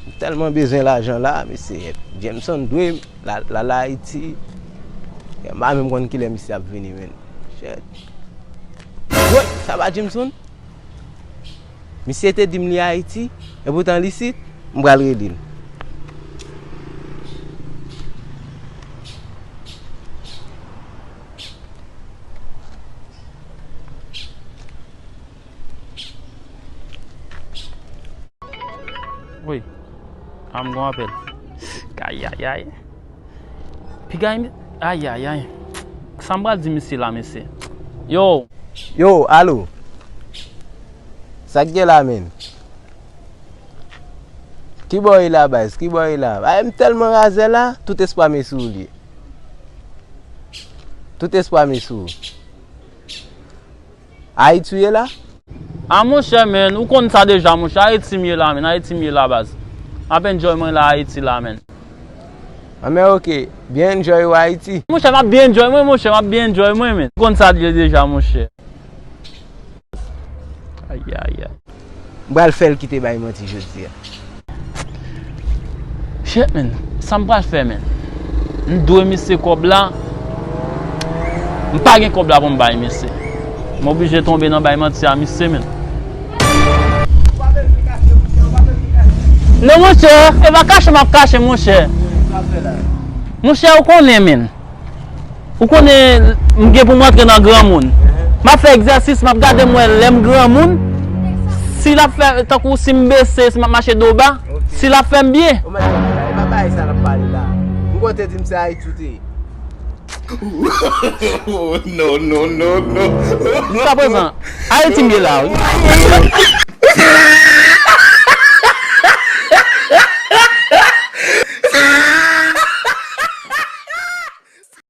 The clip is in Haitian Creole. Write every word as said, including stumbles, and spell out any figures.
M tèlman bezwen lajan la, mesye. Jameson dwe m, la, la, la Ayiti. M pa menm konn kilè misye ap vini, men. Shit. Woy, sa pa Jameson? Misye te di m li Ayiti, epoutan l isit, m pral rele l. Wi. A m gon apèl. Ayayay. Piga, ayayay. Sa m pral di misye la, mesye? Yo. Yo, alo. Sa k gen la, menn? Ki bò w ye la, baz? Ki bò w ye la? Ay, m tèlman razè la, tout espwa m ye sou ou l ye. Tout espwa m ye sou ou. Ayiti w ye la? A, monchè, menn, ou konn sa deja, monchè. Ayiti m ye la, menn. Ayiti m ye la, baz. M ap enjoy mwen la Ayiti la, menn. Anben, oke. Byen enjoy ou Ayiti. Monchè, m ap byen enjoy mwen, monchè. M ap byen enjoy mwen, menn. Ou konn sa l ye deja, monchè. Ayayay. M pral fè l kite bay manti jodi a. Shit, man. Sa m pral fè, man? M dwe misye kòb la. M pa gen kòb la pou m bay misye. M oblije tonbe nan bay manti a misye, man. Non, monchè, e pa kache m ap kache, monchè. Monchè, ou konnen, man. Ou konnen, m gen pou m antre nan granmoun. M ap fè egzèsis, m ap gade m wè lè m granmoun. Si l ap fè, tankou si m bese, si m ap mache do ba, si l ap fè m byen. Ou mèt konprann la, e pa bagay sa n ap pale la. M konn te di m se Ayiti ou te ye. Oh, no, no, no, no. Jiskaprezan, Ayiti m ye la, wi.